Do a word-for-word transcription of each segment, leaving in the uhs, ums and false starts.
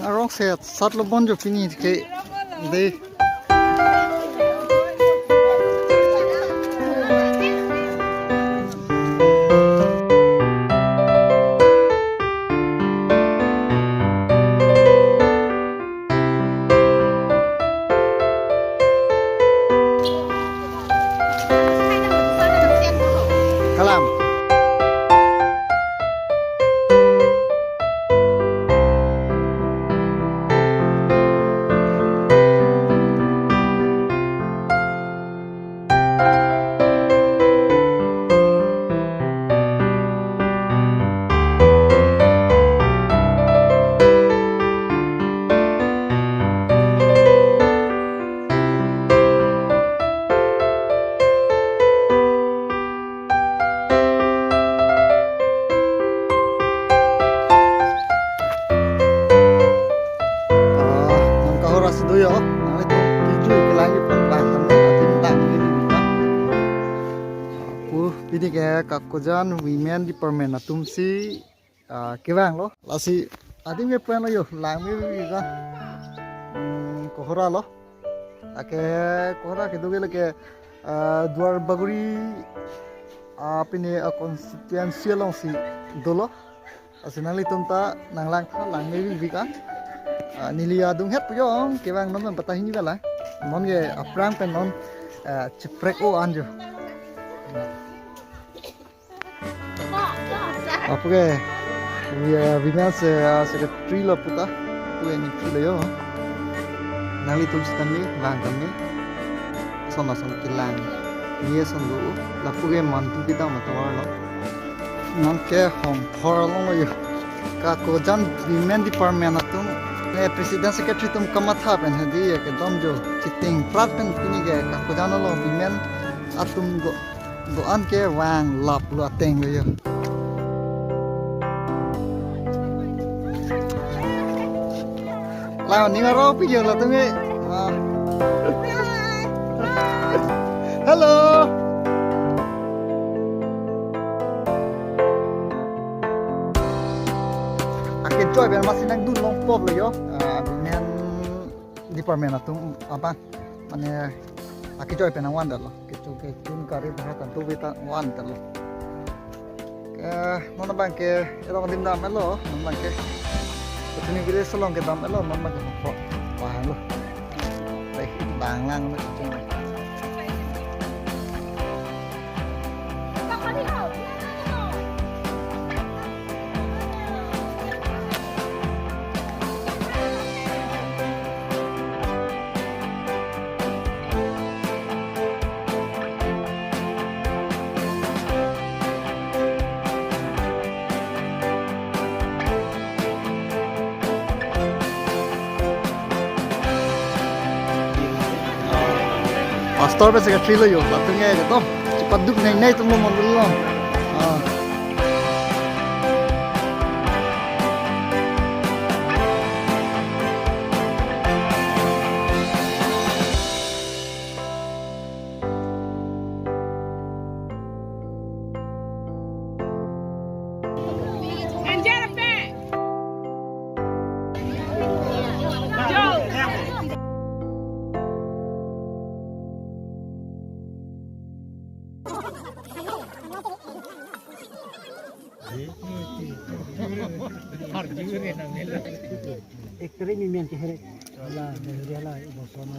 Arong set sat lo bon jo pini ke de. Kalam. Ah, non Kohora si do yo, nanglitum kejui kelang-i pon bang kami atim tang ini, ah. Pu, pini ke Kakojan Women Department atum si, ah, kevang lo. Lasi adim ke pen lo yo, lang me bi ka. Hmm, Kohora lo. Lake Kohora kedo ke lake, ah, Duar Bagori, ah, pini, ah, constituency along si dolo. Lasi nanglitum ta nanglang tha, lang me bi ka. Ah, neli adung het pu yo, kevang non pen patah ini bala. Non ke aphrang pen non, ah, cheprek o anjo. Lapu ke, wi-, ah, women se, ah, secretary lo puta, pu ini lo yo. Nanglitum sitame, vang kami. Son ason kelang. Ni son do, lapu ke mantu kita motor lo. Non ke hong phor along lo yo. Kakojan Women Department atum, eh, President Secretary atum kamatha pen hedi ya kedam jo. Chiting prat pen pini ke Kakojan along women atum go. Doan ke vang lap lo ateng lo yo. La, ning arong pi yo latum ke. Ah. Hello. Akejoi pen masi nangdun long pop lo yo. Ah, women department atum apa? Mane akejoi pen nangvan detlo. Kecho kechun kari bahar kan tu beta van detlo. Eh, non abang ke, erong adim dam-et lo, non abang ke. Kachini village along kedam-et lo, non abang ke hong phor. Vang lo. Tei, bang lang lo. Pastor pen secretary lo yo, latum ke kedo. Chepaduk nei nei atum lo mondoli lo. Ah. Ekre mi men ke here. Hala, here hala, boson.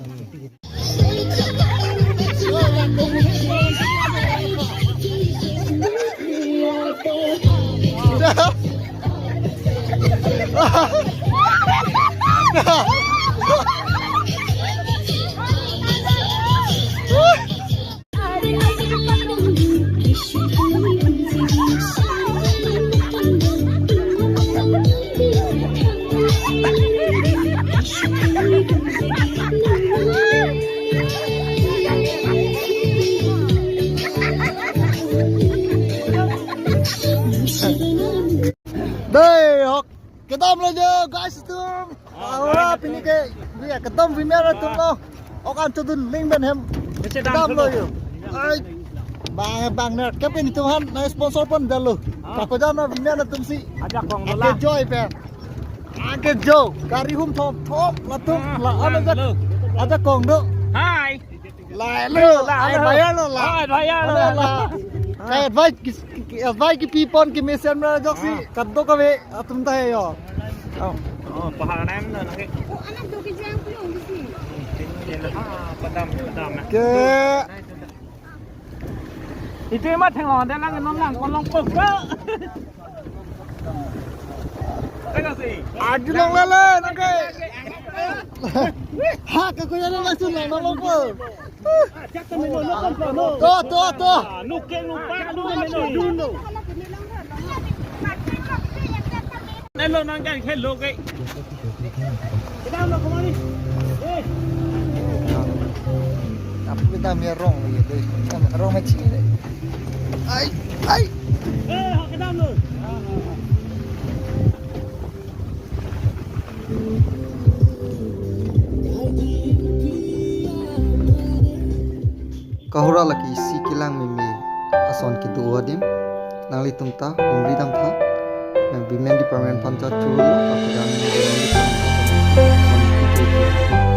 Dei, hok, kedam lo jo, guys, atum. Ora pini ke, ya, kedam women atum lo. Okan chodun ling ben hem. Kedam lo jo. Ai, bang, bang ner. Kepin atum han, na sponsor pon detlo. Kakojan na women atum si. Ajak kong dola. Akejoi pen. Ake jo, gari hum thom thom, latum, la, ano jak, hello. Ajakong do. Hi. La, lo, la, la, advisor lo, la. Oh, advisor lo, la, la. La. Ka advice ki, ki, advice kipi pon kemesen ra ajoksi, ah, kadokave atum ta he jo. Oh. Oh, pahar nem na nake. Oh, anak do ke jang pulo bisi. Ah, padam, padam. Ke. Itu emat thenglong, ada lang non lang, kolong pok. Tengah sih. Adi long lele, nake. Ha, kakuya na langsung lang, long po. To, to, to. Nuke lupa, nuke lupa. Nelo nang kan khelo ke. Apa kita merong lagi deh. Merong macam ni. Ai, ai. Kahura lake isi kelang meme ason kedo adim. Nanglitum ta umri dam tha. Nang women department aphan ta churlo, ako dam women department aphan ta ason kedo.